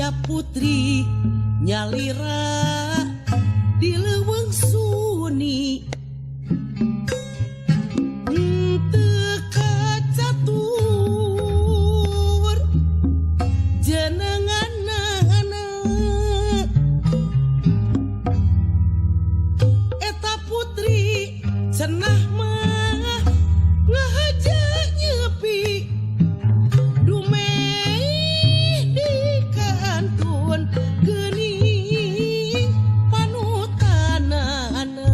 Eta putri nyalira di leuweung suni. Teu kacatur jenenganana. Eta putri cenah mah ngahaja nyepi dumeh di kantun geuning panutanana.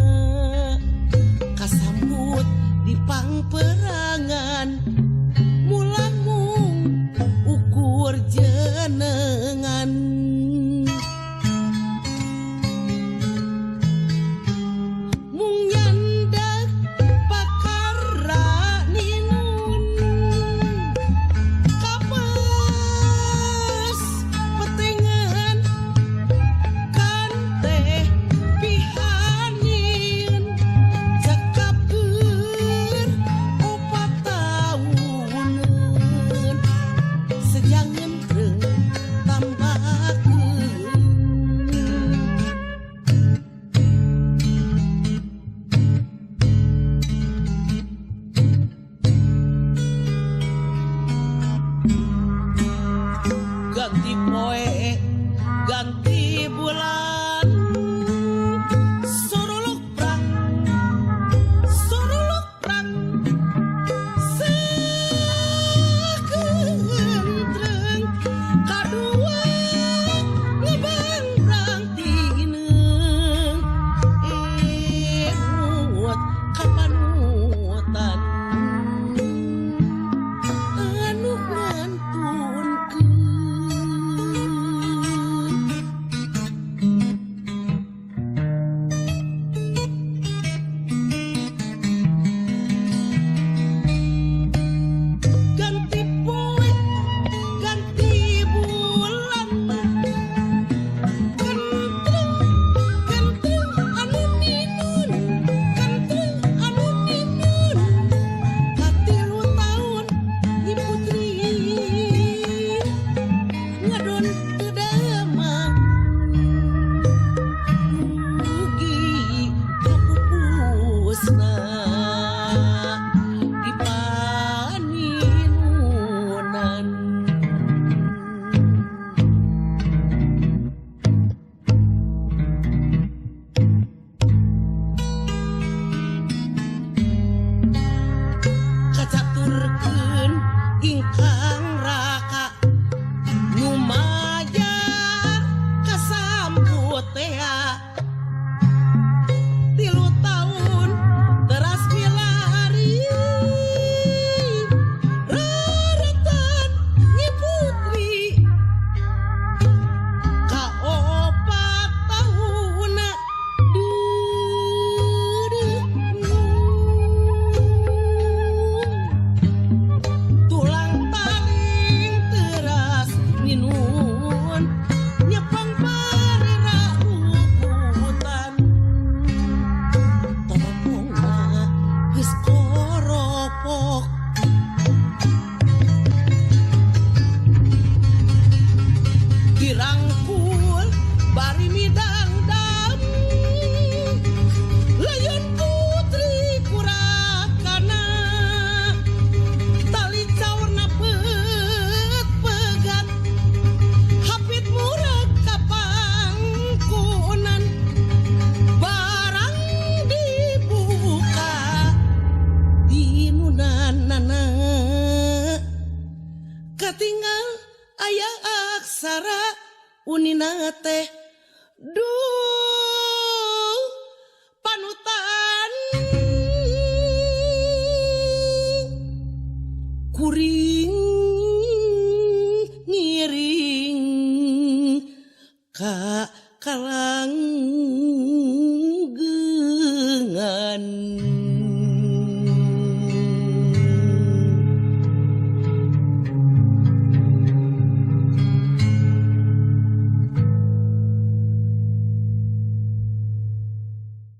Kasambut di pangperangan mulang mung ukur jenengan. Mung nyandak pakara ninun kapas petengan kan teh pihanin cekap keur 4 tauneun sejangan treung tambakeun. Ganti poe ganti bulan sorolok prang sorolok prang sakeuntreng kadua ngebangbrang tineung emut kapanutan anu ngantunkeun. Ganti poe ganti bulan kentreng kentreng anu ninun kentreng anu ninun 3 taun Nyi Putri ngadon teu damang dugi kapupusna di paninunan. Kacaturkeun ingkang raka nu majar kasambut tea 3 taun teras milari raratan Nyi Putri 4 taunna deudeuh tulang taling teras ninun nyepang parera rukutan teropongna geus koropok dirangkul bari midangdam layon putri kurakana tali caurna peut pegat hapit murag kapangkunan barang dibuka dinunanana katinggal aya aksara unina teh duh panutan kuring ngiring ka kalangkung.